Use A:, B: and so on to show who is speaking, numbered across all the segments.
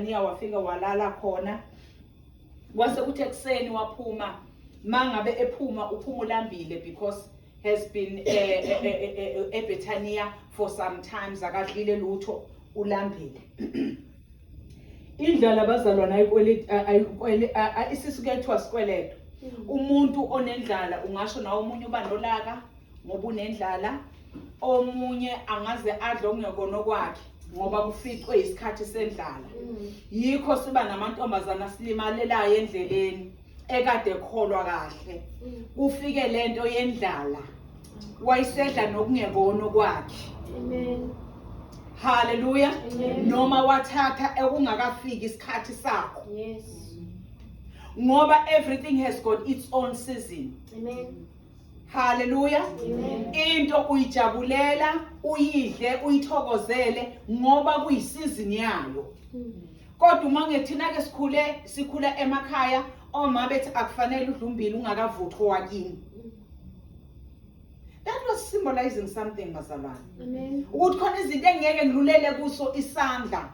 A: eBethania, wafika walala khona. Kwase kuthi ekuseni waphuma. Mangabe ephuma, uphuma ulambile because has been eBethania for some times, akadlile lutho, ulambile. Indlala, abazalwana, ayikweleti, ayikwele, isisu kuyathiwa sikweleto. Umuntu onendlala, ungasho nawe, omunye uba nolaka ngoba unendlala, omunye angaze adle okungekona okwakhe ngoba kuficwe isikhathi sendlala. Yikho siba namantombazana asilimalelayo endleleni, ekade ekholwa kahle, kufike lento yendlala, wayisedla nokungekona okwakhe.
B: Amen.
A: Haleluya.
B: Amen.
A: Noma wathatha ekungakafiki isikhathi sakho, ngoba everything has got its own season.
B: Amen.
A: Haleluya.
B: Amen.
A: Into uyijabulela, uyidle, uyithokozele ngoba kuyisizini yayo. Kodwa uma ngethina ke sikhule, sikhula emakhaya, oma bethi akufanele udle umbila ungakavuthwa wakini. That was symbolizing something, bazalwane,
B: Amen.
A: ukuthi khona izinto engeke ngilulele kuso isandla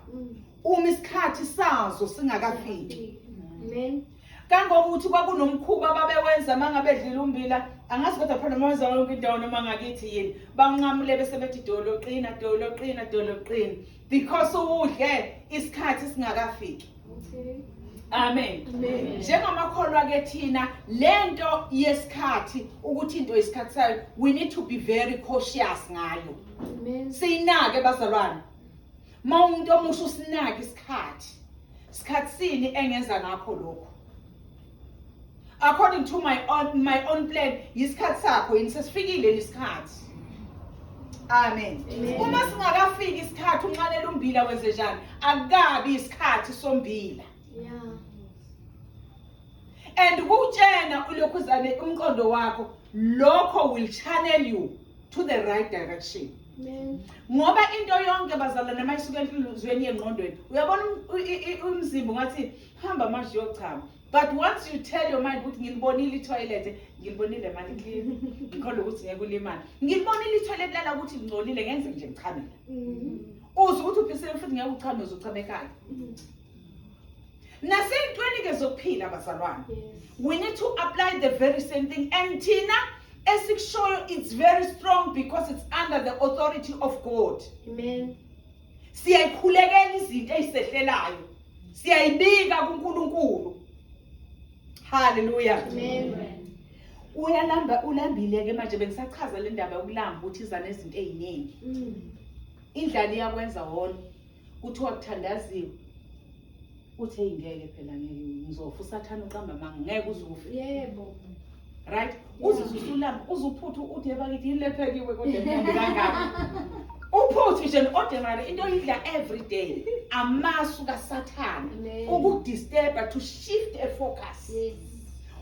A: uma isikhathi sazo singakafiki.
B: Amen.
A: Kangokuthi kwakunomkhuba ababewenza uma ngabe edlile umbila, angazi kodwa phela noma wenza yonke indawo noma ngakithi yini, banqamule bese bethi, "Dolo qina, dolo qina, dolo qina," because uwudle isikhathi singakafiki. Amen.
B: Amen.
A: Njengamakholwa ke thina, lento yesikhathi, ukuthi into isikhathi sayo, we need to be very cautious ngayo.
B: Amen.
A: Siyinake, bazalwane. Ma umuntu omusha, usinake isikhathi. Sikhathi sini engenza ngakho lokho? According to my own plan, isikhathi sakho yini, sesifikile isikhathi? Amen.
B: Amen.
A: Uma singakafiki isikhathi, unxanela umbila, wenze njani? Akukabi isikhathi sombila. And kutshena ulokhuzane umqondo wakho, lokho will channel you to the right direction.
B: Amen.
A: Ngoba into yonke, bazalwane, mayisuka enhliziyweni, yengqondweni, uyabona, umzimba ungathi hamba manje uyochama, but once you tell your mind ukuthi ngilibonile i-toilet, ngilibonile mali clean, ngikholwa ukuthi ngeke ulimale, ngilibonile i-toilet lala ukuthi lingcolile, ngenze nje ngichamela, uze ukuthi uphisele futhi ngeke uchame, uzochama ekhaya. Nasey'ntweni-ke zokuphila, bazalwane, we need to apply the very same thing. And thina esikushoyo, it's very strong because it's under the authority of God.
B: Amen.
A: Siyayikhulekela izinto ezisehlelayo, siyayibika kuNkulunkulu. Haleluya.
B: Amen.
A: Uyalamba, ulambile ke manje. Bengisachaza le ndaba yokulamba ukuthi iza nezinto eziningi. Indlala iyakwenza wona kuthiwa kuthandaziwe, uthe ingeke phela, ngeke, ngizofa, usathana uqamba amanga, ngeke uzufe. Right, uzizwe usulamba, uzuphutha, uthi, "Bakithi, yini lephekiwe kodwa emnandi kangaka?" Uphuthu nje ordinary into oyidla every day. Amasu kaSathana
B: Amen.
A: ukudisturba, to shift a focus.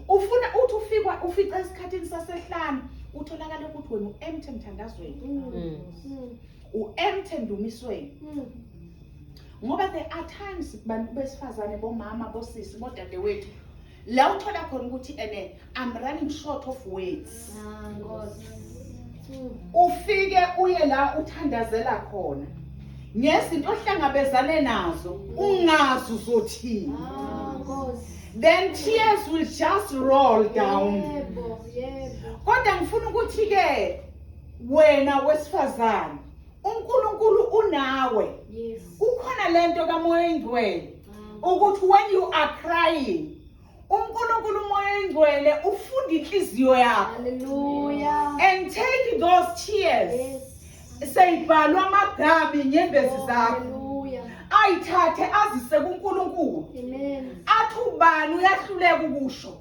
A: Ufuna uthi ufikwa, ufica esikhathini sasehlane, utholakala ukuthi wena u-empty emthandazweni, u-empty endumisweni, ngoba there are times, bantu besifazane, bomama, bosisi, bodadewethu, la uthola khona ukuthi ene I'm running short of words.
B: Ah, Nkosi.
A: Ufike uye la uthandazela khona ngezinto ohlangabezane nazo, ungazi uzothini.
B: Ah, Nkosi.
A: Then tears will just roll down.
B: Yebo, yebo.
A: Kodwa ngifuna ukuthi ke wena wesifazane, uNkulunkulu unawe. Kukhona lento kaMoya Oyingcwele, ukuthi when you are crying, uNkulunkulu uMoya Oyingcwele ufunda inhliziyo yakho
B: Hallelujah.
A: and take those tears, seyibhalwa amagama inyembezi
B: Oh,
A: zakho,
B: hallelujah.
A: ayithathe azise kuNkulunkulu.
B: Amen.
A: Athi ubani uyahluleka ukusho,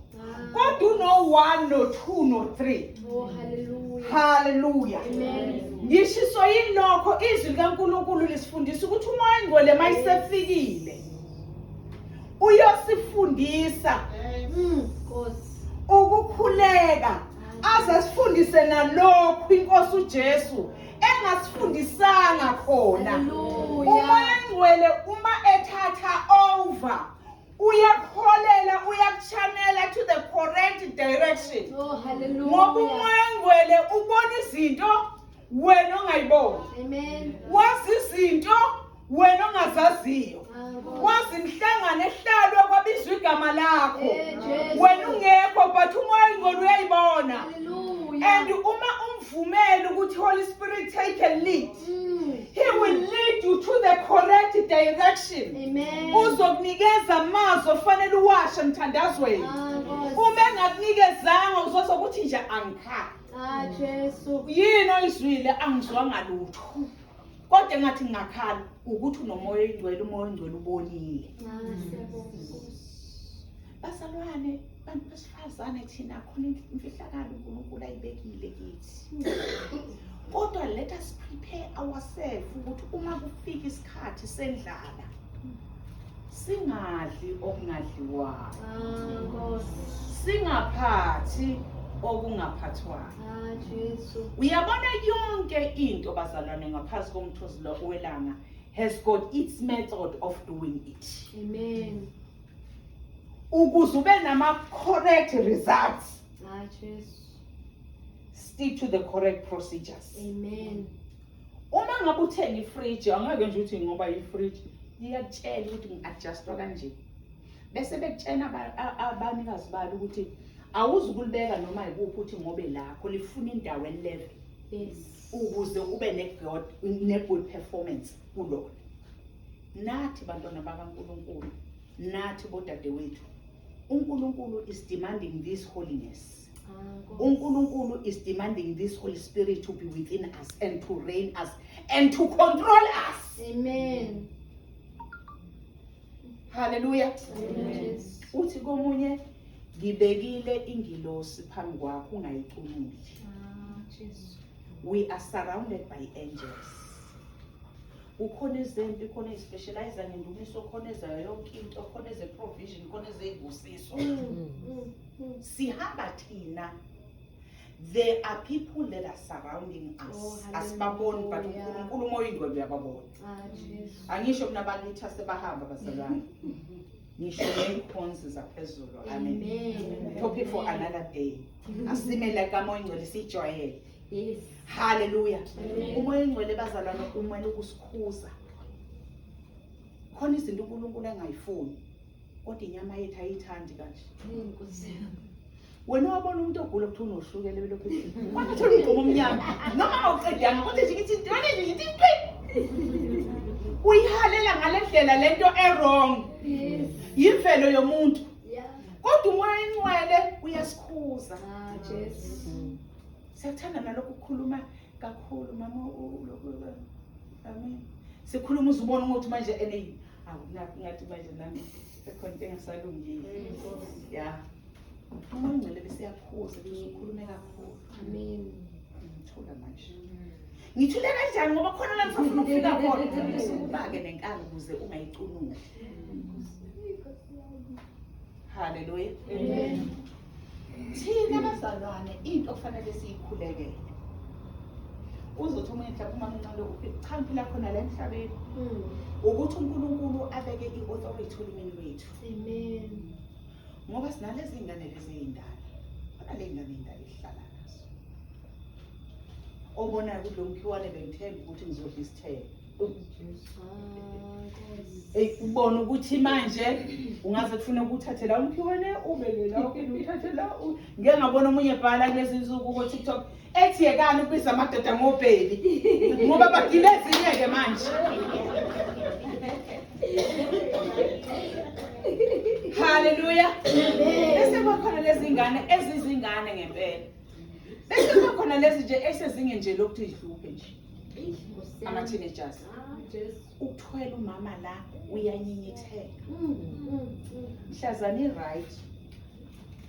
A: kodwa uno 1 no 2 no 3.
B: Oh, hallelujah.
A: Haleluya.
B: Amen.
A: Ngishiso yilokho, izwi likaNkulunkulu lisifundisa ukuthi uMoya Oyingcwele mayisefikile uyosifundisa
B: Nkosi.
A: ukukhuleka, aze sifundise nalokhu inkosi uJesu engasifundisanga khona.
B: Hallelujah.
A: UMoya Oyingcwele uma ethatha over, uyakholela, uyakuchanela to the correct direction,
B: Oh, hallelujah.
A: ngoba uMoya Oyingcwele ubona izinto wena ongayiboni.
B: Amen.
A: Wazi izinto wena ongazaziyo.
B: Ah, Nkosi.
A: Wazi imihlangano ehlalwe kwabizwa igama lakho.
B: Eh, Jesu.
A: Wena ungekho but umoya oyingcwele uyayibona.
B: Hallelujah.
A: And uma umvumela ukuthi Holy Spirit take a lead, he will lead you to the correct direction.
B: Amen.
A: Uzokunikeza amazwi ofanele uwashe emthandazweni.
B: Ah, Nkosi.
A: Uma engakunikezanga uzozokuthi nje angikhali.
B: Ah, Jesu.
A: Yini oyizwile angizwanga lutho. Kodwa engathi ngingakhala ukuthi unomoya oyingcwele, umoya oyingcwele ubonile.
B: Ah, siyabonga, Nkosi.
A: Bazalwane, bantu besifazane thina khona imfihlakalo uNkulunkulu ayibekile kithi. Kodwa let us prepare ourselves ukuthi uma kufika isikhathi sendlala singadli okungadliwayo.
B: Ah, Nkosi.
A: Singaphathi okungaphathwayo.
B: Ah, Jesu.
A: Uyabona yonke into bazalwane ngaphansi komthozi lo welanga has got its method of doing it.
B: Amen.
A: Ukuze ube nama correct results,
B: Ah, Jesu.
A: stick to the correct procedures.
B: Amen.
A: Uma ngabe uthenga ifridge, angeke nje uthi ngoba ifridge iyakutshela ukuthi ngi-adjustwa kanje. Bese bekutshena abanikazi balo ukuthi awuzukulibeka noma yikuphi uthi ngobe lakho lifuna indawo elevel
B: Yes.
A: ukuze ube ne-good performance kulona. Nathi bantwana bakaNkulunkulu, nathi bodadewethu, uNkulunkulu is demanding this holiness.
B: Ah, Nkosi.
A: uNkulunkulu is demanding this Holy Spirit to be within us and to reign us and to control us.
B: Amen.
A: Hallelujah.
B: Amen. Jesu.
A: Uthi komunye ngibekile ingilosi phambi kwakho ungayicunuli.
B: Ah, Jesu.
A: We are surrounded by angels. Kukhona ezempi, khona ezispecialize ngendumiso, khona ezayo yonke into, khona eze-provision, khona ezey'busiso. Sihamba thina. There are people that are surrounding us.
B: Oh,
A: Asibaboni but
B: hallelujah.
A: uNkulunkulu umoya oyingcwele uyababona.
B: Ah, Jesu.
A: Angisho kunabalitha sebahamba bazalwane. Ngisho ney'khonzi zaphezulu. Amen.
B: Amen.
A: Topic for another day. Asime la kamoya oyingcwele sijwayele.
B: Yes.
A: Hallelujah.
B: Amen.
A: Umoya oyingcwele bazalwane umele ukusikhuza. Khona izinto uNkulunkulu angayifuni. Kodwa inyama yethu ayithandi kanje.
B: Nkosi.
A: Wena wabona umuntu ogula kuthiwa unoshukela belokhu ethi, "Wangathola umgqomo omnyama." Noma awuqedanga kodwa nje ngithi intwana nje ngithi ntwi. Uyihalela ngale ndlela lento e-wrong.
B: Yes.
A: Yimvelo yomuntu.
B: Yeah.
A: Kodwa umoya oyingcwele uyasikhuza.
B: Ah, Jesu.
A: Siyakuthanda nalokhu ukukhuluma kakhulu mama lokhu amen. Sikhuluma uzubona ukuthi manje ene awu ngathi manje nami sekhona into engasalungile. Yeah. Umoya oyingcwele bese uyakhuza bese ukhulume kakhulu.
B: Amen.
A: Ngithula manje. Ngithule kanjani ngoba khona la ngisafuna ukufika khona. Bese uba-ke nenkani ukuze ungayicunuli. Hallelujah.
B: Amen.
A: Thina bazalwane into okufanele siyikhulekele. Uzothi omunye mhlawumbe uma nginqalo cha ngiphila khona la emhlabeni ukuthi uNkulunkulu abeke i-authority olimini lwethu.
B: Amen.
A: Ngoba sinalezi ngane lezi ey'ndala. Khona le ngane ey'ndala esihlala nazo. Obonayo ukuthi lo mkhiwane bengithemba ukuthi ngizodla isithelo.
B: Ah, Nkosi.
A: Eyi ubona ukuthi manje ungaze kufune ukuthathe la umkhiwane ubeke la uphinde uthathe la. Ngike ngabona omunye ebhala kulezi nsuku ko-TikTok ethi yekani ukubiza amadoda ngobheli ngoba bagile ezinye-ke manje. Hallelujah. Bese kuba khona lezi ngane ezizingane ngempela. Bese kuba khona lezi nje esezingeni nje lokuthi zihluphe nje.
B: Nkosi yami.
A: Ama-teenagers.
B: Ah, Jesu.
A: Ukuthwela umama la uyanyinyitheka. Mhlazane i-right.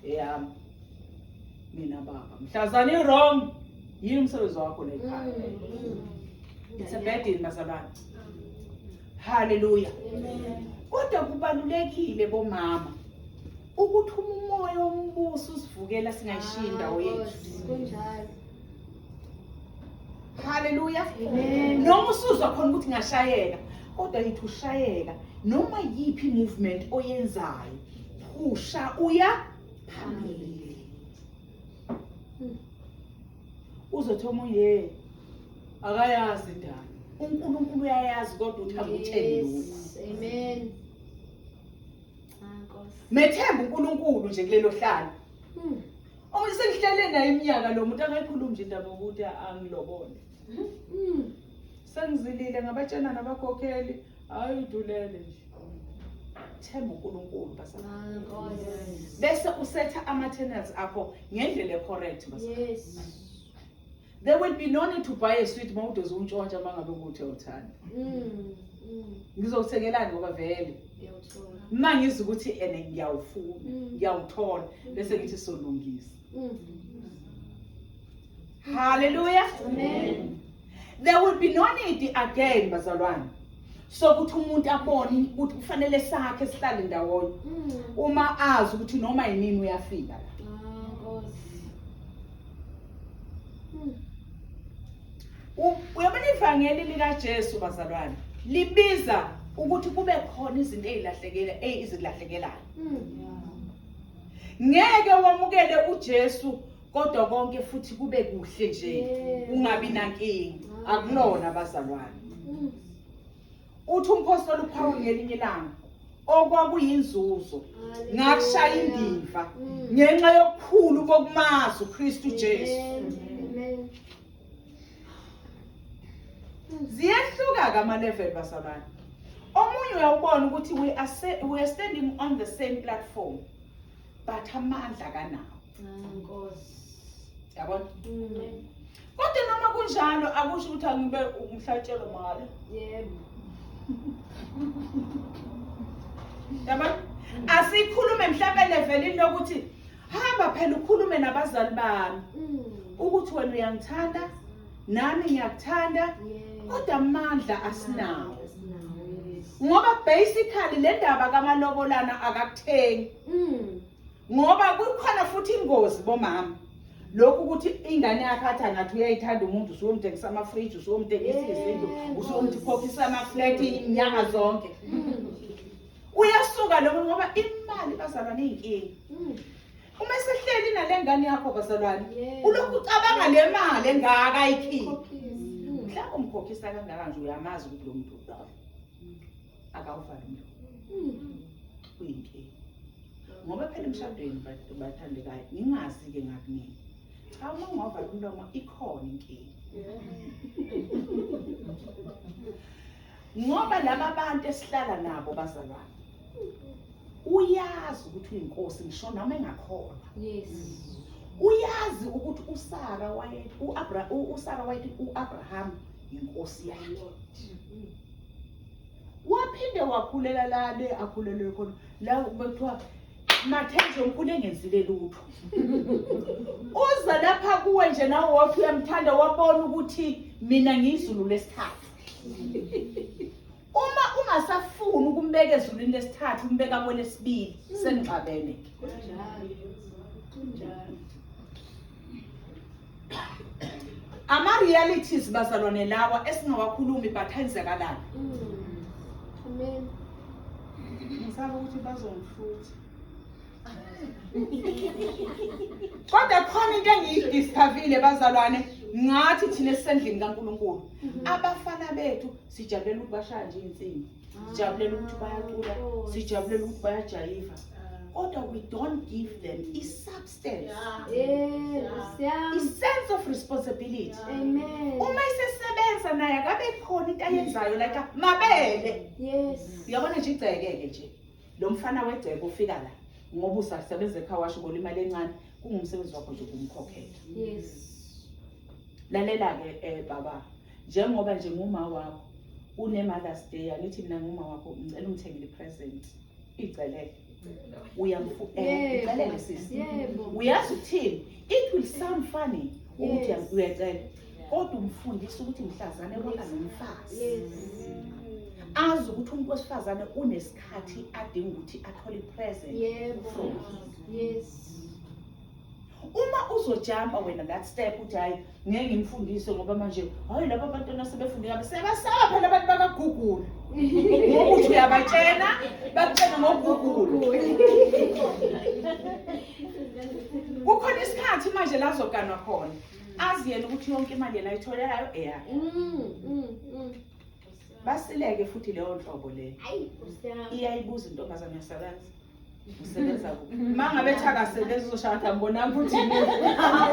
A: Yami. Mina baba. Mhlazane i-wrong. Yini umsebenzi wakho la ekhaya? It's a burden bazalwane. Hallelujah.
B: Amen.
A: Kodwa kubalulekile bomama ukuthi umoya wombuso usivukela singayishiyi indawo yethu.
B: Nkosi, Kunjalo.
A: Hallelujah.
B: Amen.
A: Noma usuzwa khona ukuthi ngashayeka, kodwa yithi ushayeka noma yiphi movement oyenzayo, phusha uya phambili. Uzothi omunye akayazi indaba. uNkulunkulu uyayazi kodwa uthi akutsheli lutho.
B: Yes. Amen.
A: Methemba uNkulunkulu nje kulelo hlalo. Uma sengihlele naye iminyaka lo muntu angayikhulumi nje indaba yokuthi angilobole. Sengizilile ngabatshena nabakhokheli, hayi udulele nje. Themba uNkulunkulu bazalwane. Bese usetha ama-tenants akho ngendlela e-correct bazalwane.
B: Yes.
A: There will be no need to buy a sweet uma udoze untshontsha uma ngabe ukuthi uyawuthanda. Ngizowuthengelani ngoba vele
B: Uyawuthola.
A: uma ngizwa ukuthi ene ngiyawufuna, ngiyawuthola, bese ngithi solungisa. Hallelujah.
B: Amen.
A: There will be no need again bazalwane sokuthi umuntu abone ukuthi kufanele sakhe sihlale ndawonye uma azi ukuthi noma yinini uyafika la.
B: Ah, Nkosi.
A: Uyabona ivangeli likaJesu bazalwane libiza ukuthi kube khona izinto ezilahlekele ezilahlekelayo. Ngeke wamukele uJesu kodwa konke futhi kube kuhle nje ungabi nankinga. Akulona bazalwane. Uthi umpostoli uPaul ngelinye ilanga okwakuyinzuzo ngakushaya indiva ngenxa yokukhulu bokumazi uKristu Jesu.
B: Amen.
A: Ziyehluka ke ama level bazalwane. Omunye uyawubona ukuthi we are standing on the same platform but amandla kanawo.
B: Ah, Nkosi.
A: Yabona? Kodwa noma kunjalo akusho ukuthi angibe umhlatshelo mahhala.
B: Yebo.
A: Yabona? Asikhulume mhlawumbe levelini lokuthi hamba phela ukhulume nabazali bami ukuthi wena uyangithanda nami ngiyakuthanda
B: Yebo.
A: kodwa amandla asinawo.
B: Asinawo. Yes.
A: Ngoba basically le ndaba kamalobolana akakuthengi. Ngoba kukhona futhi ingozi bomama. Lokhu ukuthi ingane yakhe athi angathi uyayithanda umuntu usuyomthengisa ama-fridge, usuyomthengisa izinto, usuyomkhokhisa ama-flat inyanga zonke. Uyasuka lokho ngoba imali bazalwane iyinkinga. Uma esehleli nale ngane yakho bazalwane, ulokhu ucabanga le mali engaka ayikhiphe. Mhlawumbe umkhokhisa kangaka nje uyamazi ukuthi lo muntu lo akawuvali umlomo. Kuyinkinga. Ngoba phela emshadweni bathandekayo ngingazi-ke ngakuningi. Cha uma ungavala umlomo ikhona inkinga. Ngoba laba bantu esihlala nabo bazalwane uyazi ukuthi uyinkosi ngisho noma engakholwa.
B: Yes.
A: Uyazi ukuthi uSara waye uAbra uSara wayethi uAbraham inkosi yakhe. Waphinde wakhulela la le akhulele khona la bekuthiwa Mathenje umkhulu engenzile lutho. Uza lapha kuwe nje nawe wathi uyamthanda wabona ukuthi mina ngiyizulu lesithathu. Uma ungasafuni ukumbeka ezulwini lesithathu umbeka kwelesibili senixabene.
B: Kunjalo. Kunjalo.
A: Ama realities bazalwane lawa esingawakhulumi but ayenzakalayo.
B: Amen.
A: Ngisaba ukuthi bazongihlutha. Kodwa khona into engiyidiscoverile bazalwane ngathi thina esendlini kaNkuluNkulu. Abafana bethu sijabulela ukuthi bashaya nje insimbi. Sijabulela ukuthi bayacula, sijabulela ukuthi bayajayiva. Kodwa we don't give them i-substance,
B: Yes. Yeah.
A: i-sense of responsibility.
B: Amen.
A: Uma isesebenza naye akabe khona into ayenzayo like mabele.
B: Yes.
A: Uyabona nje igceke-ke nje lo mfana wegceke ufika la ngoba usasebenza ekhawasho ubola imali encane kungumsebenzi wakho nje ukumkhokhela.
B: Yes.
A: Lalela-ke baba, njengoba nje nguma wakho une-Mother's Day, angithi mina nguma wakho ngicela ungithengele i-present. Icelele.
B: Yebo.
A: Ucelele sisi.
B: Yebo.
A: Uyazi ukuthini? It will sound funny ukuthi
B: Yes.
A: uyacela. Kodwa umfundisa ukuthi mhlazane waba nomfazi.
B: Yes.
A: Azi ukuthi umuntu wesifazane unesikhathi adinga ukuthi athole i-present.
B: Yebo.
A: From.
B: Yes.
A: Uma uzojumpa wena that step uthi hayi ngeke ngimfundise ngoba manje hayi laba bantwana sebefunde kabi sebasaba phela abantu bakaGoogle. Ngoba uthi uyabatshena bakutshena ngoGoogle. Kukhona isikhathi manje la azoganwa khona. Azi yena ukuthi yonke imali yena ayitholelayo eyakhe. Basileke futhi leyo nhlobo leyo.
B: Ayi, Nkosi yami.
A: Iyayibuza intombazane uyasebenza. Usebenza kuphi? Uma ngabe ethi akasebenzi uzoshaya ukuthi angibonanga ukuthi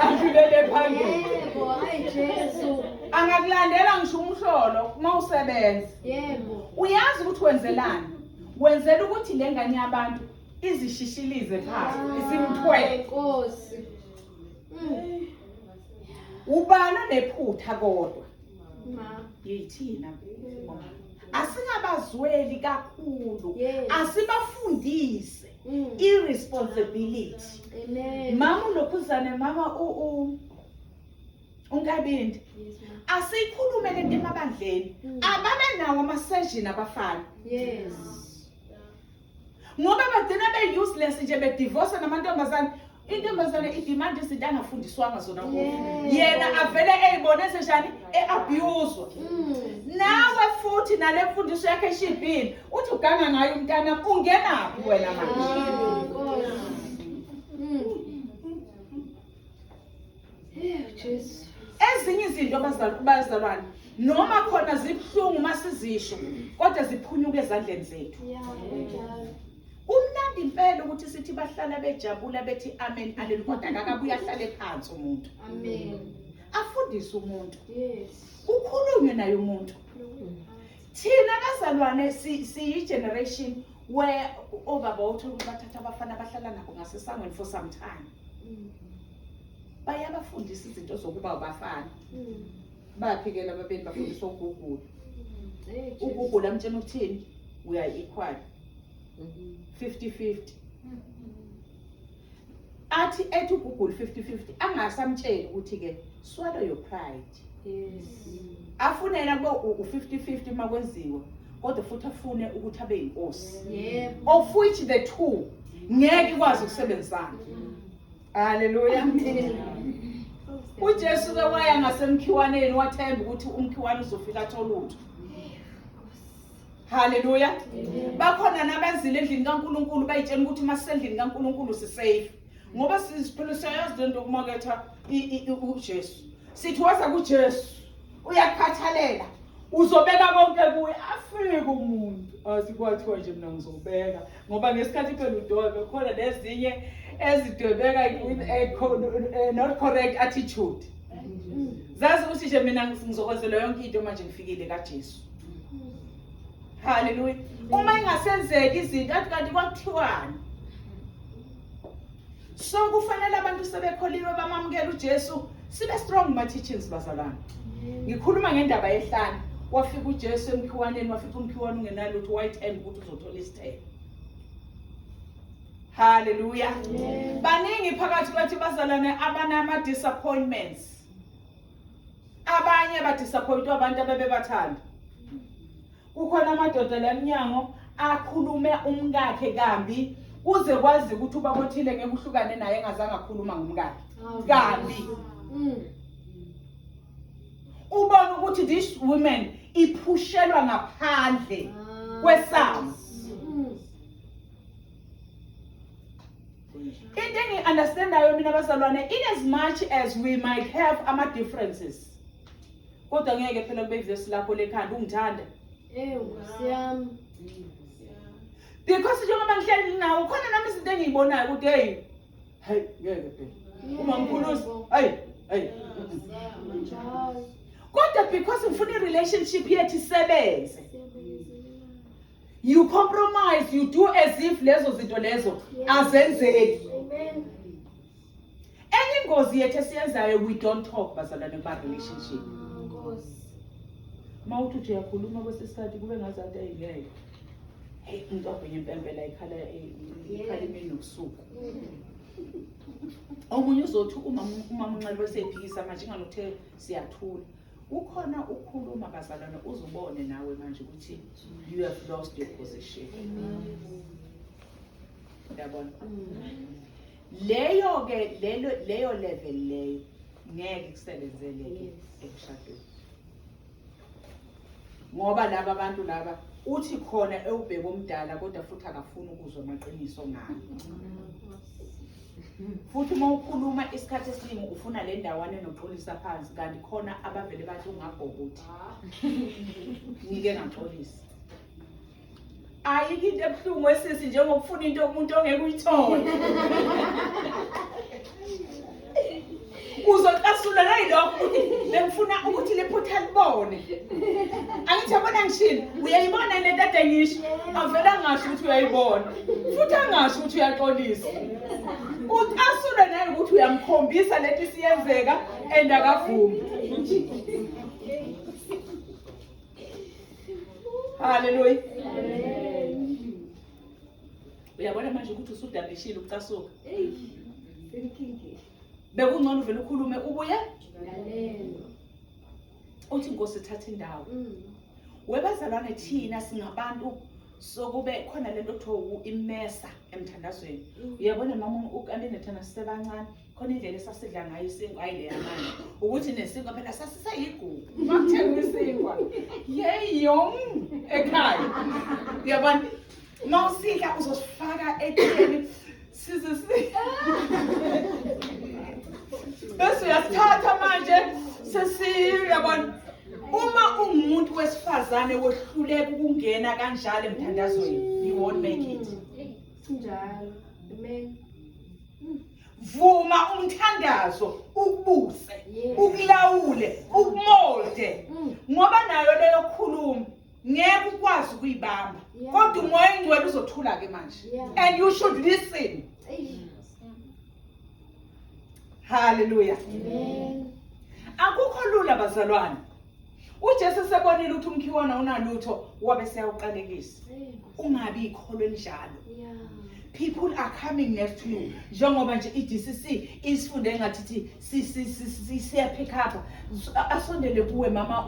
A: adlulele phambili.
B: Yebo, hayi Jesu.
A: Angakulandela ngisho umhlolo uma usebenza.
B: Yebo.
A: Uyazi ukuthi wenzelani? Wenzela ukuthi le ngane yabantu izishishilize phansi, isimthwele.
B: Nkosi.
A: Ubani onephutha kodwa?
B: Ma.
A: Yithina. Asingabazweli kakhulu.
B: Yes.
A: Asibafundise irresponsibility.
B: Amen.
A: Mama ulokhuzane mama u uNkabindi.
B: Yes, ma.
A: Asikhulume lento emabandleni. Ababe nawo ama session abafana.
B: Yes.
A: Ngoba bagcina be useless nje bedivorce namantombazane. Intombazane idemand izinto angafundiswanga zona kuyo.
B: Yes.
A: Yena avele eyibone senjani eabuse. Nawe futhi nale mfundiso yakhe eshibhile uthi uganga ngayo umntana ungenaphi wena manje?
B: Ah, Nkosi. Eh, Jesu.
A: Ezinye izinto abazalwane noma khona zibuhlungu masizisho kodwa ziphunyuka ezandleni zethu.
B: Yeah, kunjalo.
A: Kumnandi impela ukuthi sithi bahlala bejabula bethi amen haleluya kodwa akakabuye ahlale phansi umuntu.
B: Amen.
A: Afundise umuntu.
B: Yes.
A: Kukhulunywe naye umuntu. Thina bazalwane siyi generation where obaba uthola ukuthi bathatha abafana bahlala nabo ngasesangweni for some time. Bayabafundisa izinto zokuba abafana. Baphikela ababeni bafundiswa uGoogle.
B: Eh, Jesu.
A: uGoogle amtshela ukuthini? We are equal. 50-50. Athi ethi uGoogle 50-50 angasamtsheli ukuthi ke swallow your pride.
B: Yes.
A: Afune yena kube u-50-50 uma kwenziwa kodwa futhi afune ukuthi abe yinkosi.
B: Yebo.
A: Of which the two ngeke ikwazi ukusebenzisana. Hallelujah. uJesu ke waya ngasemkhiwaneni wathemba ukuthi umkhiwane uzofika athole utho. Hallelujah. Bakhona nabazile endlini kaNkuluNkulu bayitshela ukuthi masendlini kaNkuluNkulu sisafe. Ngoba siphela siyayazi lento yokumaketha uJesu. Sithi waza kuJesu uyakhathalela uzobeka konke kuye afike umuntu asikwathiwa nje mina ngizobeka ngoba ngesikhathi phela udwebe khona nezinye ezidwebeka with a not correct attitude. Zazi ukuthi nje mina ngizokwenzelwa yonke into manje ngifikile kaJesu. Hallelujah. Uma ingasenzeki izinto athi kanti kwakuthiwani? So kufanele abantu sebekholiwe bamamukela uJesu sibe strong ma teachings bazalwane. Ngikhuluma ngendaba yehlane. Wafika uJesu emkhiwaneni wafika umkhiwane ungenalutho wayethemba ukuthi uzothola isithelo. Hallelujah. Baningi phakathi kwethu bazalwane abanama disappointments. Abanye badisappointwa abantu abebebathanda. Kukhona amadoda la emnyango akhulume umkakhe kambi kuze kwazi ukuthi ubaba othile ngeke uhlukane naye engazange akhuluma ngomkakhe kambi. Ubona ukuthi this woman iphushelwa ngaphandle kwesango. Into engi-understandayo mina bazalwane, in as much as we might have ama differences, kodwa ngeke phela kube ivesi lakho lekhanda ungithanda.
B: Eh, Nkosi yami.
A: Because njengoba ngihleli nawo khona nami izinto engiyibonayo ukuthi hey hey ngeke phela uma ngikhulusa hey hey
B: Njalo.
A: kodwa because ngifuna i-relationship yethu isebenze, you compromise, you do as if lezo zinto lezo azenzeki.
B: Amen.
A: Enye ingozi yethu esiyenzayo, we don't talk bazalwane kuma relationship.
B: Nkosi.
A: Uma uthi uthi uyakhuluma kwesikhathi kube ngazathi ayingeke. Hey, umuntu wabhenya impempe la ikhala ikhala imini nobusuku. Omunye uzothi umama unxele bese ephikisa manje ingane uthe siyathula. Ukhona ukhuluma bazalwane uzubone nawe manje ukuthi you have lost your position. Uyabona? Leyo ke lelo leyo level leyo ngeke kusebenzeleke emshadweni. Ngoba laba bantu laba uthi khona ewubheka omdala kodwa futhi akafuni ukuzwa amaqiniso ngayo. Futhi uma ukhuluma isikhathi esiningi ufuna le ndawana enoxolisa phansi kanti khona abavele bathi ungabhokuthi. Ngike ngaxolisa. Ayikho into ebuhlungu esisi njengokufuna into kumuntu ongeke uyithole. Uzocasula nayilokho ukuthi bengifuna ukuthi lephutha libone. Angithi yabona ngishilo, uyayibona lento ade ngisho. Avela angasho ukuthi uyayibona. Futhi angasho ukuthi uyaxolisa. Ucasule naye ukuthi uyamkhombisa lento isiyenzeka and akavumi. Haleluya. Uyabona manje ukuthi usudabishile ukucasuka. Bekungcono uvele ukhulume ubuye uthi inkosi ithatha indawo. Webazalwane thina singabantu sokube khona lento okuthiwa imesa emthandazweni. Uyabona mama ukanti thina sisebancane khona indlela esasidla ngayo isinkwa hayi leya manje ukuthi nesinkwa phela sasiseyigugu uma kuthengwa isinkwa yeyong ekhaya uyabona uma usidla uzosifaka etiyeni size si bese uyasithatha manje sesiyabona uma ungumuntu wesifazane wehluleka ukungena kanjalo emthandazweni you won't make it.
B: Njalo. Amen.
A: Vuma umthandazo ukubuse, ukulawule, ukumolde. Ngoba nayo leyo khuluma ngeke ukwazi ukuyibamba. Kodwa uMoya oNgcwele uzothula ke manje. And you should listen. Hallelujah.
B: Amen.
A: Akukho lula bazalwane. UJesu esebonile ukuthi umkhiwana unalutho wabe seyawuqalekisa. Ungabi ikholo elinjalo. People are coming next to you. Njengoba nje i-DCC isifunde engathi siya pick up. Asondele kuwe mama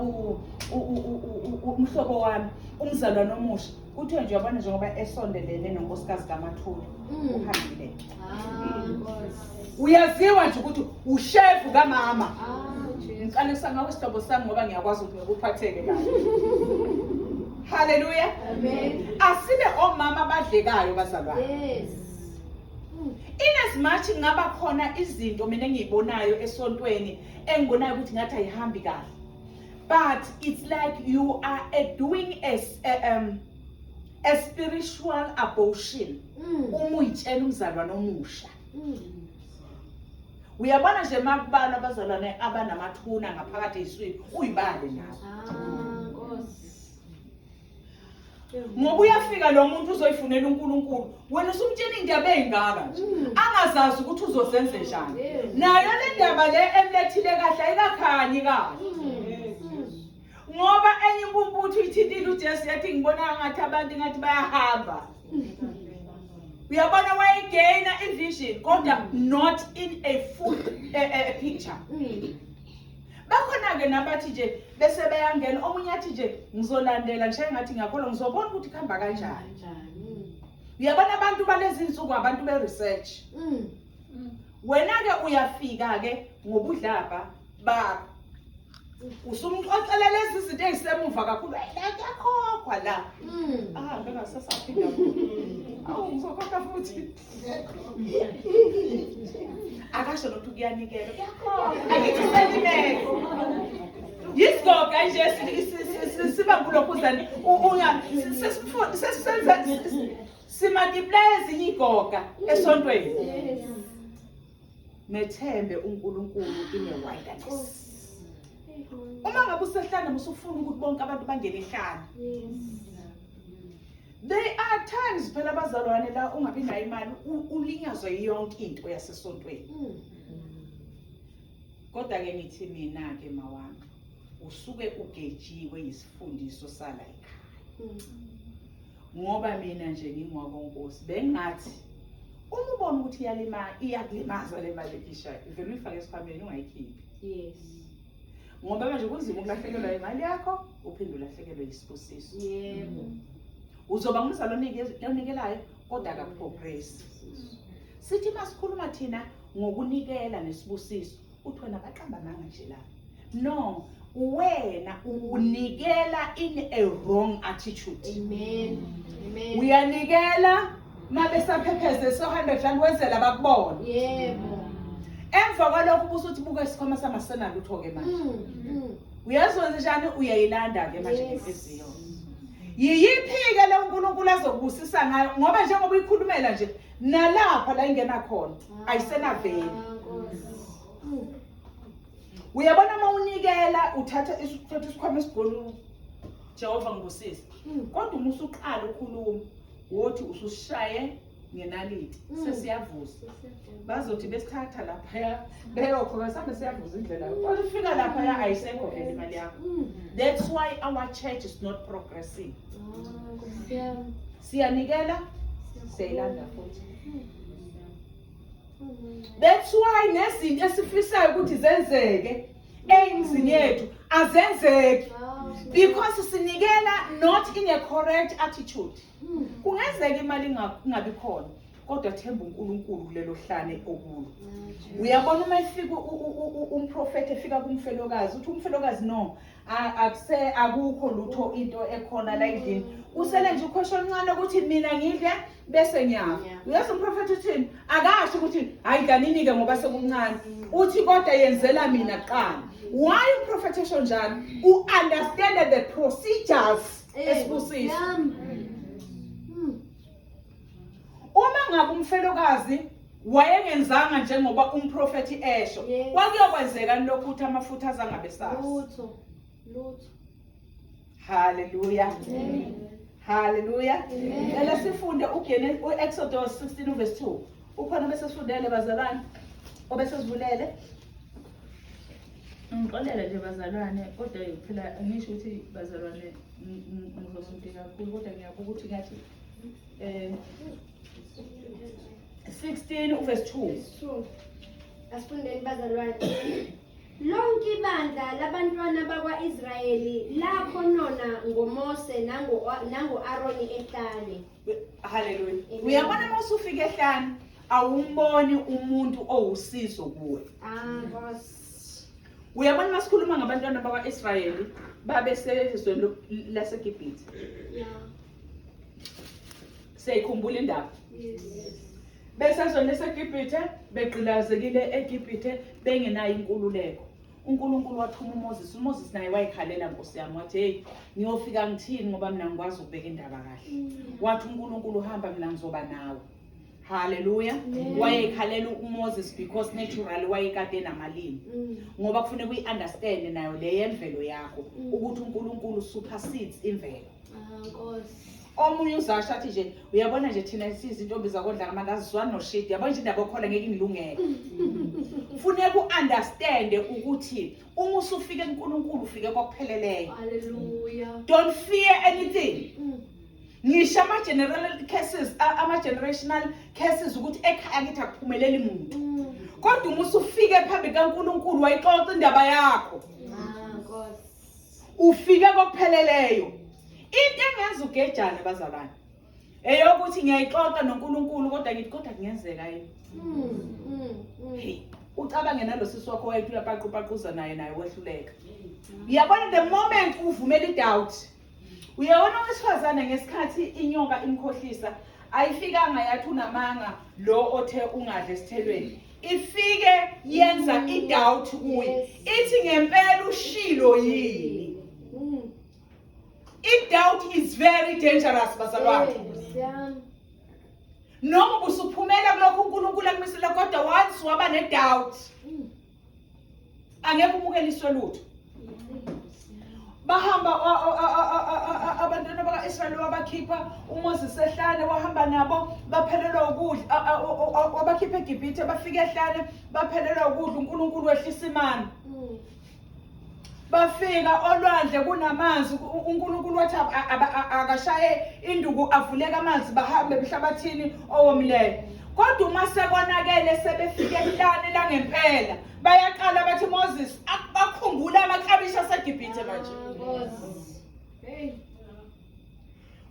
A: umhlobo wami, umzalwane omusha. Kuthiwe nje uyabona njengoba esondelene nonkosikazi kaMathula. Uhambile. Uyaziwa nje ukuthi ushefu kamama. Ngiqalisa ngawe isihlobo sami ngoba ngiyakwazi ukuthi ngikuphatheke kahle. Hallelujah.
B: Amen.
A: Asibe omama abadlekayo bazalwane.
B: Yes.
A: In as much ngaba khona izinto mina engiyibonayo esontweni engibonayo ukuthi ngathi ayihambi kahle. But it's like you are doing a spiritual abortion. Uma uyitshela umzalwane omusha. Uyabona nje makubalwa abazalwane abanamathuna ngaphakathi eswini uyibale nawe.
B: Nkosi.
A: Ngoba uyafika lo muntu uzoyifunela uNkulunkulu, wena usumtshela indaba ezingaka nje. Angazazi ukuthi uzozenze njani. Nayo le ndaba le emlethile kahle ayikakhanyi kahle. Ngoba enye impumputhu ithintile uJesu yathi ngibona ngathi abantu ngathi bayahamba. Uyabona wayegaina i-vision kodwa not in a full picture. Bakhona ke nabathi nje bese beyangena omunye athi nje ngizolandela ngishaye ngathi ngiyakholwa ngizobona ukuthi kuhamba kanjani. Uyabona abantu balezi insuku abantu be research. Wena ke uyafika ke ngobudlabha bakho. Usumxoxela lezi zinto ezisemuva kakhulu. Hayi la kuyakhokhwa la. Ah ngeke sasaphinda. Awu ngizokhokha futhi. Akasho nokuthi kuyanikela. Kuyakhokha. Angithi selimele. Yisigoga nje siba kulokhuzana unga sesisenza simultiply ezinye igoga esontweni. Methembe uNkulunkulu in a wilderness. Uma ngabe usehlane usufuna ukuthi bonke abantu bangene ehlane. There are times phela abazalwane la ungabi nayo imali ulinyazwe yonke into yasesontweni. Kodwa ke ngithi mina ke mawami usuke ugejiwe isifundiso sala ekhaya. Ngoba mina nje ngingwakonkosi bengathi uma ubona ukuthi iyalima iyakulimaza le mali ekhishayo ivele uyifake esikhwameni ungayikhiphi.
B: Yes.
A: Ngoba manje kunzima ukulahlekelwa imali yakho uphinde ulahlekelwe isibusiso.
B: Yebo.
A: Uzoba ngumzali onikelayo kodwa akaprogress. Sithi masikhuluma thina ngokunikela nesibusiso uthi wena baqamba amanga nje la. No, wena unikela in a wrong attitude.
B: Amen. Amen.
A: Uyanikela mabesaphepheze so 100 rand wenzela bakubona.
B: Yebo.
A: Emva kwalokho ubusuthi buka isikhwama samasenalutho ke manje. Uyazi wenze njani uyayilanda ke manje inhliziyo. Yiyiphi-ke le uNkulunkulu azokubusisa ngayo ngoba njengoba uyikhulumela nje nalapha la ingena khona ayisenaveli. Uyabona uma unikela uthatha uthatha isikhwama esikhulu Jehova ngibusise. Kodwa uma usuqala ukhuluma wothi usushaye ngenaliti sesiyavuza. Bazothi besithatha laphaya beyokhona sambe siyavuza indlela. Kodwa ufika laphaya ayisekho vele imali yakho. That's why our church is not progressing. Siyanikela siyayilanda futhi. That's why nezinto esifisayo ukuthi zenzeke emzini yethu azenzeki because sinikela not in a correct attitude. Kungenzeka imali ingabi khona kodwa themba uNkulunkulu kulelo hlane okulo. Uyabona uma efika umprofeti efika kumfelokazi uthi umfelokazi no akuse akukho lutho into ekhona la endlini usele nje ukhosho oluncane ukuthi mina ngidle bese ngiyafa. Uyazi umprofeti uthini? Akasho ukuthi hayi dlanini-ke ngoba sekuncane, uthi kodwa yenzela mina kuqala. Why umprofeti esho njalo? U-understand the procedures esibusiso. Uma ngabe umfelokazi wayengenzanga njengoba umprofethi esho, kwakuyokwenzeka lokhu ukuthi amafutha azangabe sazi
B: Lutho. Lutho.
A: Haleluya, haleluya. Cela sifunde uGene uExodus 16 verse 2. Ukhona bese sifundele bazalwane obese sivulele. Ngixolele nje bazalwane, kodwa phela ngisho ukuthi bazalwane ngizosude kakhulu, kodwa ngiyabuka ukuthi ngathi 16 uverse 2.
B: 2. Asifundeni bazalwane. Lonke ibandla labantwana bakwa-Israyeli lakhonona ngoMose nango-Aroni ehlane.
A: Haleluya. Uyabona uma usufika ehlane awumboni umuntu owusizo kuwe.
B: Ah, Nkosi.
A: Uyabona uma sikhuluma ngabantwana bakwa-Israyeli babesezweni laseGibhithe. Siyayikhumbula indaba.
B: Yes.
A: Besezweni laseGibhithe begqilazekile eGibhithe bengenayo inkululeko. uNkulunkulu wathuma uMoses, uMoses naye wayikhalela Nkosi yami wathi hey ngiyofika ngithini ngoba mina ngikwazi ukubeka indaba kahle. Wathi uNkulunkulu hamba mina ngizoba nawe. Haleluya. Wayekhalela uMoses because naturally wayekade namalimi. Ngoba kufuneka uyi-understand nayo le yemvelo yakho ukuthi uNkulunkulu supersedes imvelo.
B: Ah, Nkosi.
A: Omunye uzasho athi nje uyabona nje thina siyizintombi zakodla ngamandla azizwani noshidi, yabona nje indaba yokhola ngeke ingilungele. Funeka u-understand ukuthi uma usufike kuNkulunkulu ufike kokupheleleyo.
B: Hallelujah.
A: Don't fear anything. Ngisho ama-general cases, ama-generational cases ukuthi ekhaya kithi akuphumeleli muntu. Kodwa uma usufike phambi kaNkulunkulu wayixoxa indaba yakho.
B: Ah, Nkosi.
A: Ufike kokupheleleyo. Into engenza ugejane bazalwane eyokuthi ngiyayixoxa noNkulunkulu kodwa ngithi kodwa kungenzeka yini? Hey, ucabange nalo sisi wakho wayethi uyapaqupaquza naye naye wehluleka. Uyabona the moment uvumela i-doubt. Uyabona owesifazane ngesikhathi inyoka imkhohlisa ayifikanga yathi unamanga lo othe ungadle esithelweni. Ifike yenza i-doubt kuye. Ithi ngempela ushilo yini? I-doubt is very dangerous bazalwane. Noma ubusuphumela kulokhu uNkulunkulu akumisela kodwa once waba ne-doubt angeke umukeliswe lutho. Bahamba abantwana baka-Israyeli wabakhipha uMoses ehlane wahamba nabo baphelelwa ukudla, wabakhipha eGibhithe bafika ehlane baphelelwa ukudla, uNkulunkulu wehlisa imana. Bafika olwandle kunamanzi, uNkulunkulu wathi akashaye induku avuleke amanzi bahambe emhlabathini owomileyo. Kodwa uma sekonakele sebefika ehlane langempela bayaqala bathi Moses bakhumbula amaklabishi aseGibhithe manje.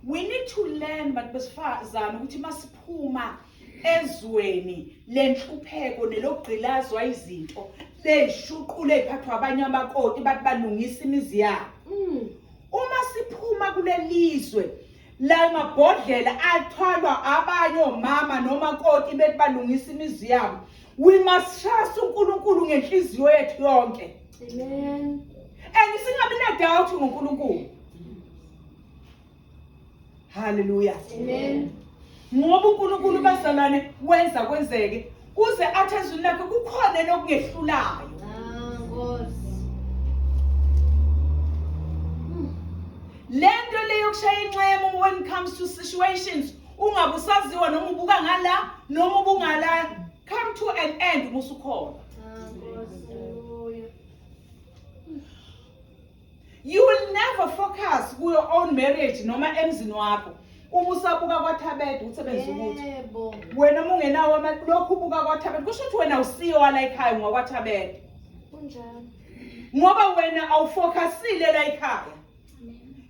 A: We need to learn bantu besifazane ukuthi masiphuma ezweni lenhlupheko nelokugqilazwa izinto leyishuqule iphathwa abanye amakoti bathi balungisa imizi yabo. Uma siphuma kulelizwe la mabhodlela athwalwa abanye omama nomakoti bethi balungisa imizi yabo, we must trust uNkulunkulu ngenhliziyo yethu yonke.
B: Amen.
A: And singabi na doubt ngoNkulunkulu. Haleluya.
B: Amen.
A: Ngoba uNkulunkulu bazalwane wenza kwenzeke uze athi ezwini lakhe kukhona nokungehlulayo.
B: Ah, Nkosi.
A: Lento le yokushaya inxemu when it comes to situations ungabe usaziwa noma ubuka ngala noma ubungala come to an end uma usukhona.
B: Ah, Nkosi. Hallelujah.
A: You will never focus ku your own marriage noma emzini wakho uma usabuka kwaThabede ukuthi benza ukuthi
B: Yebo.
A: wena uma ungenawo lokhu ubuka kwaThabede kusho ukuthi wena usiyo wala ekhaya ungakwaThabede
B: Kunjalo.
A: ngoba wena awufocusile la ekhaya.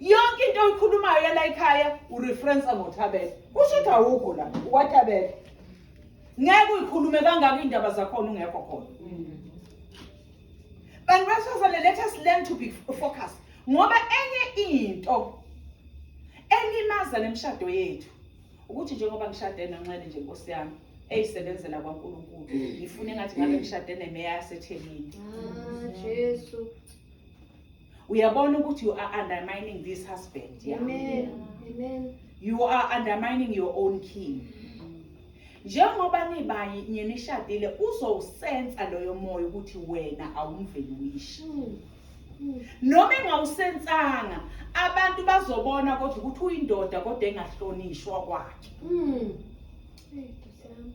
A: Yonke into oyikhulumayo yala ekhaya ureference ngoThabede, kusho ukuthi awukho la ukwaThabede. Ngeke uyikhulume kangaka indaba zakhona ungekho khona. Bantu besifazane, let us learn to be focused, ngoba enye into elimaza nemishado yethu ukuthi njengoba ngishade noNxele nje, Nkosi yami, eyisebenzela kwaNkulunkulu, ngifuna engathi ngabe ngishade nemeya yaseThekwini.
B: Ah, Jesu.
A: Uyabona ukuthi you are undermining this husband, yeah?
B: Amen. Amen.
A: You are undermining your own king. Njengoba nibanye nishadile, uzowusensa loyo moya ukuthi wena awumvaluishi. Noma engawusensanga, abantu bazobona kodwa ukuthi uyindoda kodwa engahlonishwa kwakhe.
B: Hey, Nkosi yami.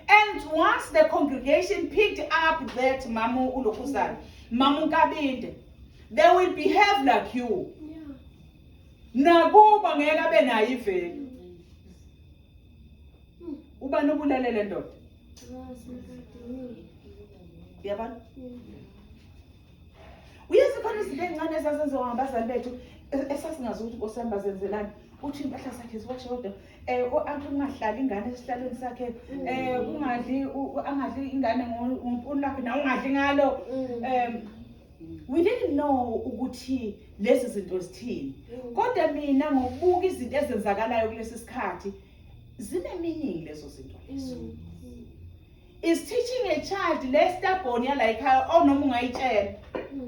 A: And once the congregation picked up that mamu ulokhuzana, mamu Nkabinde, they will behave like you. Nakuba ngeke abe nayo ivalue. Ubani obulalele ndoda?
B: Ah, Simakade.
A: Uyabona? Uyazi khona izinto ey'ncane ezazenziwa ngabazali bethu esasingazi ukuthi Nkosi yami bazenzelani. Uthi impahla zakhe ziwashe kodwa u-uncle ungahlali ingane esihlalweni sakhe, kungadli angadli ingane ngompuni lakhe nawe ungadli ngalo. We didn't know ukuthi lezi zinto zithini. Kodwa mina ngokubuka izinto ezenzakalayo kulesi sikhathi, zine meaning lezo zinto lezo. Is teaching a child le stubborn yala ekhaya onoma ungayitshela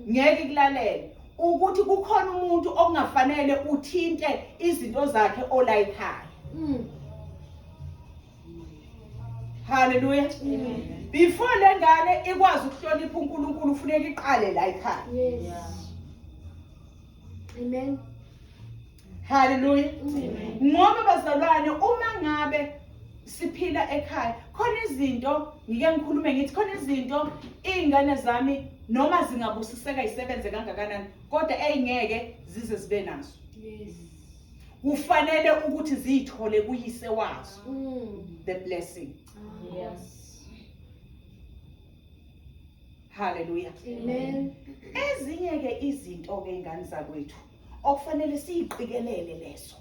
A: ngeke ikulalele ukuthi kukhona umuntu okungafanele uthinte izinto zakhe ola ekhaya. Hallelujah. Before le ngane ikwazi ukuhlonipha uNkulunkulu ufuneka iqale la ekhaya.
B: Yes. Amen.
A: Hallelujah. Ngoba bazalwane, uma ngabe siphila ekhaya, khona izinto ngike ngikhulume ngithi khona izinto iy'ngane zami noma zingabusiseka isebenze kangakanani kodwa ey'ngeke zize zibe nazo. Kufanele ukuthi ziyithole kuyise wazo the blessing. Hallelujah.
B: Amen.
A: Ezinye ke izinto ke ingane zakwethu okufanele siyiqikelele leso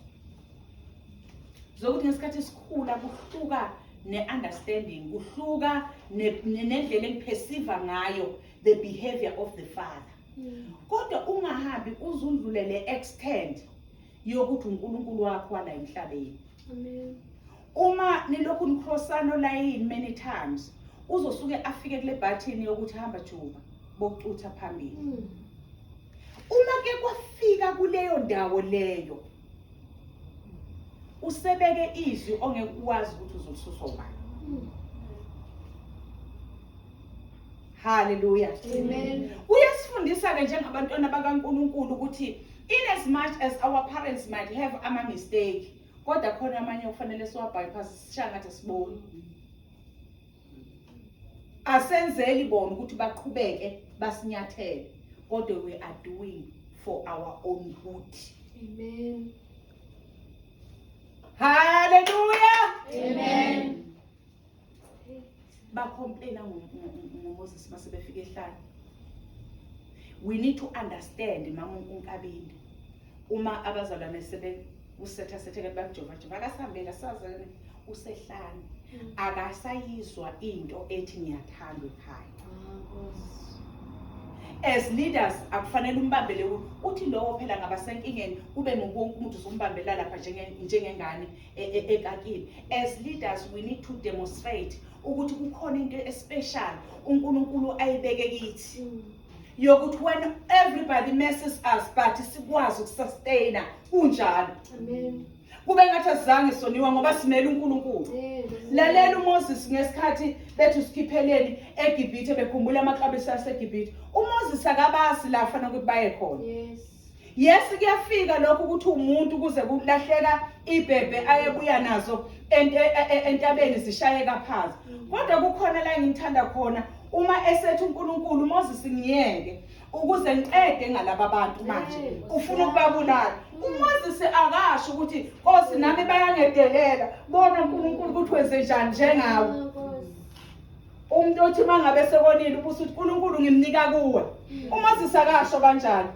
A: zokuthi ngesikhathi sikhula kuhluka ne-understanding, kuhluka nendlela engiperceive ngayo the behavior of the father. Kodwa ungahambi uzundlulele extent yokuthi uNkulunkulu wakho wala emhlabeni.
B: Amen.
A: Uma nilokhu nicrossana line many times, uzosuke afike kule button yokuthi hamba juba bokucutha phambili. Uma ke kwafika kuleyo ndawo leyo, usebeke izwi ongeke uwazi ukuthi uzolisuswa ubani. Haleluya.
B: Amen.
A: Uyasifundisa ke njengabantwana bakaNkuluNkulu ukuthi in as much as our parents might have ama mistake, kodwa khona amanye okufanele siwa bypass, sishaya ngathi siboni, asenzeli bona ukuthi baqhubeke basinyathele, kodwa we are doing for our own good.
B: Amen.
A: Haleluya.
B: Amen.
A: Bacomplaina ngoMoses mase befika ehlane. We need to understand, mama uNkabinde, uma abazalwane sebe usetha sethe bakujova jova akasihambela sazane usehlane, akasayizwa into ethi ngiyathandwa ekhaya.
B: Ah, Nkosi.
A: As leaders akufanele umbambele uthi lowo phela ngabasenkingeni kube nguwonke umuntu uzombambela lapha njengengane ekakile. As leaders we need to demonstrate ukuthi kukhona into especial uNkulunkulu ayibeke kithi yokuthi when everybody messes us but sikwazi ukusustaina kunjalo.
B: Amen.
A: Kube ngathi asizange soniwa ngoba simele uNkulunkulu. Lalela uMoses ngesikhathi bethi usikhipheleni eGibhithe bekhumbula amaklabisi aseGibhithe. UMoses akabazi la fanele ukuthi baye khona.
B: Yes.
A: Yes kuyafika lokho ukuthi umuntu kuze kulahleka ibhebhe ayebuya nazo e, e, entabeni zishayeka phansi. Kodwa kukhona la engimthanda khona uma esethi uNkulunkulu Moses ngiyeke ukuze ngiqede ngalaba bantu manje ufuna ukubabulala uMoses akasho ukuthi Nkosi nami bayangedelela bona uNkulunkulu ukuthi wenze njani njengawe umuntu othi mangabe sekonile ubusuthi uNkulunkulu ngimnika kuwe uMoses akasho kanjalo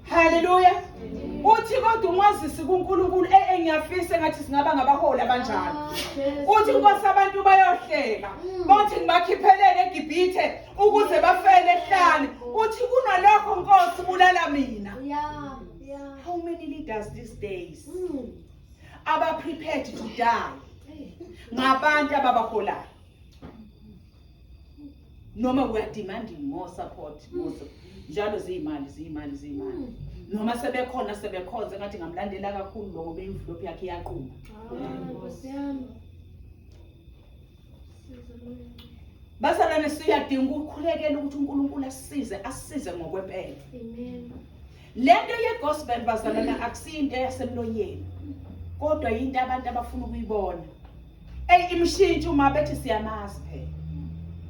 A: Haleluya. Uthi kodwa uMoses kuNkulunkulu eh, eh ngiyafisa engathi singaba ngabaholi abanjalo.
B: Ah,
A: Uthi Nkosi abantu bayohleka.
B: Mm.
A: Bathi ngibakhiphelele eGibhithe ukuze bafele ehlane. Uthi kunalokho Nkosi bulala mina.
B: Yeah, yeah.
A: How many leaders these days aba prepared to die ngabantu ababaholayo? Noma we are demanding more support, more support. Njalo ziyimali, ziyimali, ziyimali. Noma sebekhona sebekhonze ngathi ngamlandela kakhulu lo ngoba imvilophi yakhe iyaquma.
B: Ah, Nkosi yami. Siza Moya.
A: Bazalwane siyadinga ukukhulekela ukuthi uNkulunkulu asisize, asisize ngokwempela.
B: Amen.
A: Lento ye-gospel bazalwane akusiyinto eyasemlonyeni. Kodwa yinto abantu abafuna ukuyibona. Ey imshintsho uma bethi siyamazi phela.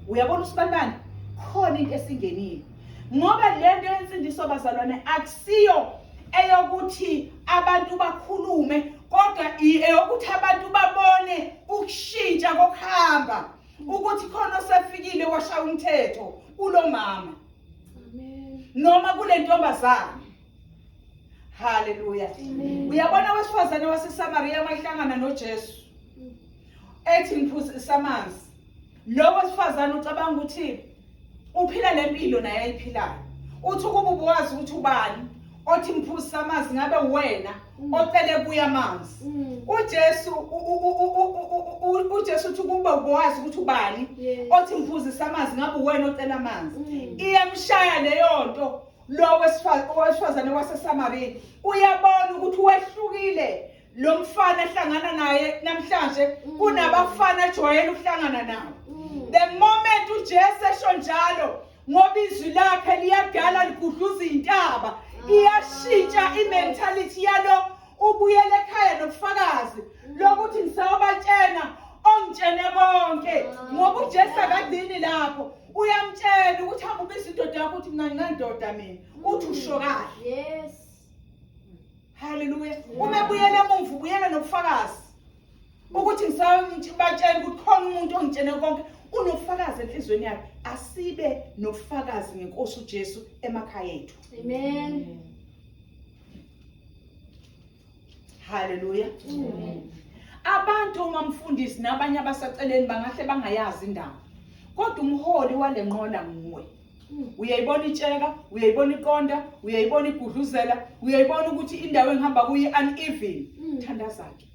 A: Uyabona usibanibani? Khona into esingenile. Ngoba lento yensindiso bazalwane akusiyo eyokuthi abantu bakhulume kodwa eyokuthi abantu babone ukushintsha kokuhamba ukuthi khona osefikile washaya umthetho kulomama
B: Amen.
A: noma kule ntombazane. Haleluya. Uyabona wesifazane waseSamaria mahlangana noJesu ethi ngiphuzisa amanzi. Lo wesifazane ucabanga ukuthi uphila lempilo naye ayiphilayo. Uthi ukuba ubuwazi ukuthi ubani othi ngiphuzisa amanzi ngabe wena ocele kuye amanzi. uJesu uJesu uthi ukuba ubuwazi ukuthi ubani othi ngiphuzisa amanzi ngabe wena ocela amanzi. Iyamshaya leyo nto lo wesifazane waseSamaria uyabona ukuthi wehlukile lo mfana ehlangana naye namhlanje kunabafana ajwayele ukuhlangana nabo. The moment uJesu esho njalo ngoba izwi lakhe liyadala ligudluza intaba iyashintsha imentality yalo ubuyele ekhaya nobufakazi lokuthi ngisayobatshena ongitshene konke ngoba uJesu akagcini lapho uyamtshela ukuthi hamba ubiza indoda yakho uthi mina nginandoda mina uthi usho kahle.
B: Yes.
A: Haleluya. Uma ebuyela emuva ubuyela nobufakazi ukuthi ngisayobatshela ukuthi khona umuntu ongitshene konke unobufakazi enhlizweni yakhe. Asibe nobufakazi ngenkosi uJesu emakhaya ethu.
B: Amen.
A: Haleluya. Abantu uma mfundisi nabanye abasaceleni bangahle bangayazi indaba. Kodwa umholi walenqola nguwe. Uyayibona itsheka, uyayibona iqonda, uyayibona igudluzela, uyayibona ukuthi indawo engihamba kuyo uneven. Thandaza ke.